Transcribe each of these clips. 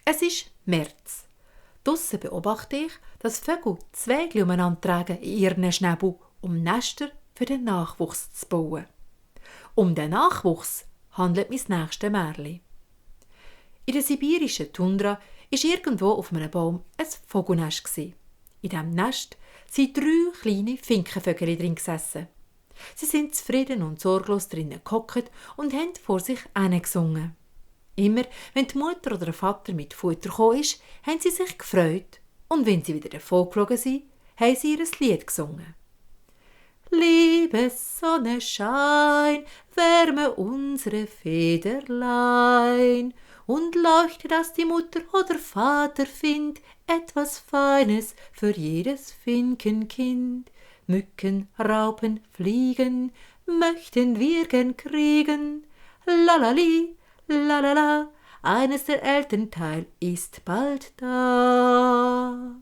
Es ist März. Draussen beobachte ich, dass Vögel Zweige umeinander tragen in ihren Schnäbel, um Nester für den Nachwuchs zu bauen. Um den Nachwuchs handelt mein nächstes Märchen. In der sibirischen Tundra war irgendwo auf einem Baum ein Vogelnest. In diesem Nest sind 3 kleine Finkenvögel drin gesessen. Sie sind zufrieden und sorglos drinnen gehockt und haben vor sich gesungen. Immer, wenn die Mutter oder der Vater mit Futter gekommen ist, haben sie sich gefreut. Und wenn sie wieder davongeflogen sind, haben sie ihr Lied gesungen. Liebe Sonnenschein, wärme unsere Federlein und leuchte, dass die Mutter oder Vater findet etwas Feines für jedes Finkenkind. Mücken, Raupen, Fliegen möchten wir gern kriegen. Lalali, lalala, eines der Elternteil ist bald da.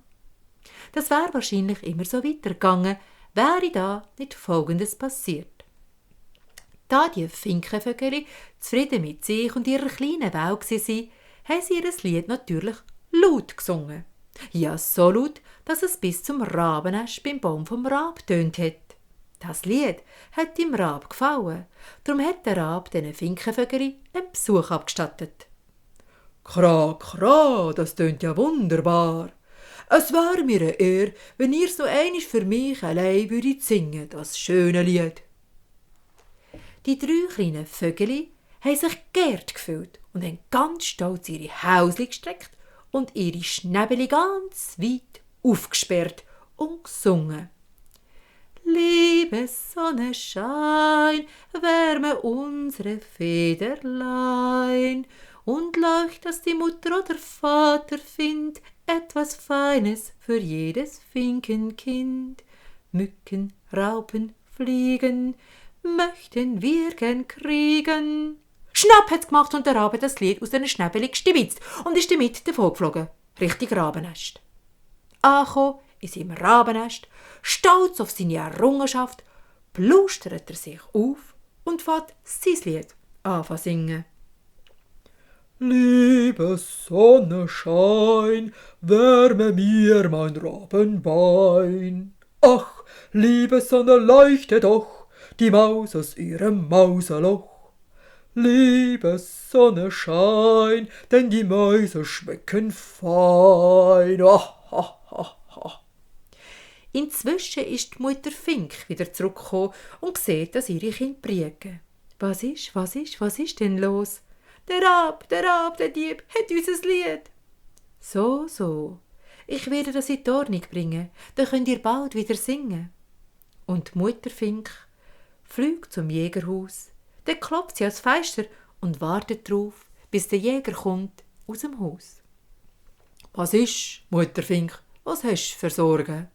Das wäre wahrscheinlich immer so weitergegangen, wäre da nicht Folgendes passiert. Da die Finkenvögel zufrieden mit sich und ihrer kleinen Welt waren, haben sie ihr Lied natürlich laut gesungen. Ja, so laut, dass es bis zum Rabennest beim Baum vom Rab tönt hat. Das Lied hat dem Rab gefallen, darum hat der Rab diesen Finkenvögel einen Besuch abgestattet. »Kra, kra, das tönt ja wunderbar. Es wär mir eine Ehre, wenn ihr so einisch für mich allein würdet singen, das schöne Lied.« Die 3 kleinen Vögel haben sich geehrt gefühlt und haben ganz stolz ihre Häusli gestreckt und ihre Schnäbeli ganz weit aufgesperrt und gesungen. Liebe Sonnenschein, wärme unsere Federlein und leucht, dass die Mutter oder Vater findet etwas Feines für jedes Finkenkind. Mücken, Raupen, Fliegen möchten wir gern kriegen. Schnapp hat's gemacht und der Rabe das Lied aus den Schnäbeli gestibitzt und ist damit davongeflogen, Richtung Rabennest. Angekommen in seinem Rabennest, stolz auf seine Errungenschaft, plustert er sich auf und fährt sein Lied an zu singen. Liebe Sonnenschein, wärme mir mein Rabenbein. Ach, liebe Sonne, leuchte doch die Maus aus ihrem Mauserloch. Liebe Sonnenschein, denn die Mäuse schmecken fein. Inzwischen ist die Mutter Fink wieder zurückgekommen und sieht, dass ihre Kinder briegen. Was ist denn los? Der Rab, der Dieb, hat unser Lied. So, ich werde das in die Ordnung bringen, dann könnt ihr bald wieder singen. Und die Mutter Fink fliegt zum Jägerhaus. Dann klopft sie ans Fenster und wartet darauf, bis der Jäger kommt aus dem Haus. Was ist, Mutter Fink? Was hast du für Sorgen?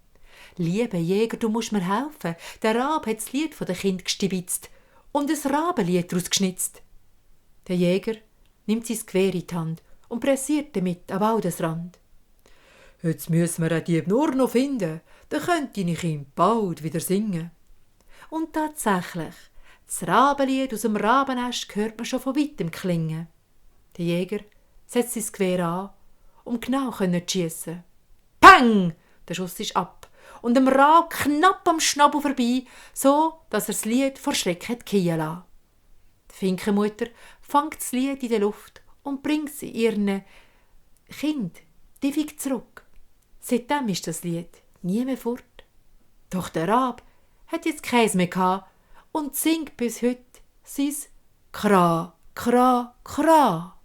Lieber Jäger, du musst mir helfen. Der Rab hat das Lied von den Kind gestibitzt und ein Rabenlied daraus geschnitzt. Der Jäger nimmt sein Gewehr in die Hand und pressiert damit am Waldesrand. Jetzt müssen wir den Dieb nur noch finden, dann könnte ich ihm bald wieder singen. Und tatsächlich, das Rabenlied aus dem Rabennest hört man schon von weitem klingen. Der Jäger setzt sein Gewehr an, um genau zu schiessen. Peng! Der Schuss ist ab und dem Rab knapp am Schnabel vorbei, so dass er das Lied vor Schreck hat fallen lassen. Die Finkenmutter fängt das Lied in der Luft und bringt es ihren Kind ewig zurück. Seitdem ist das Lied nie mehr fort. Doch der Rab hat jetzt Käse mehr gehabt und singt bis heute sein Kra, Kra, Kra.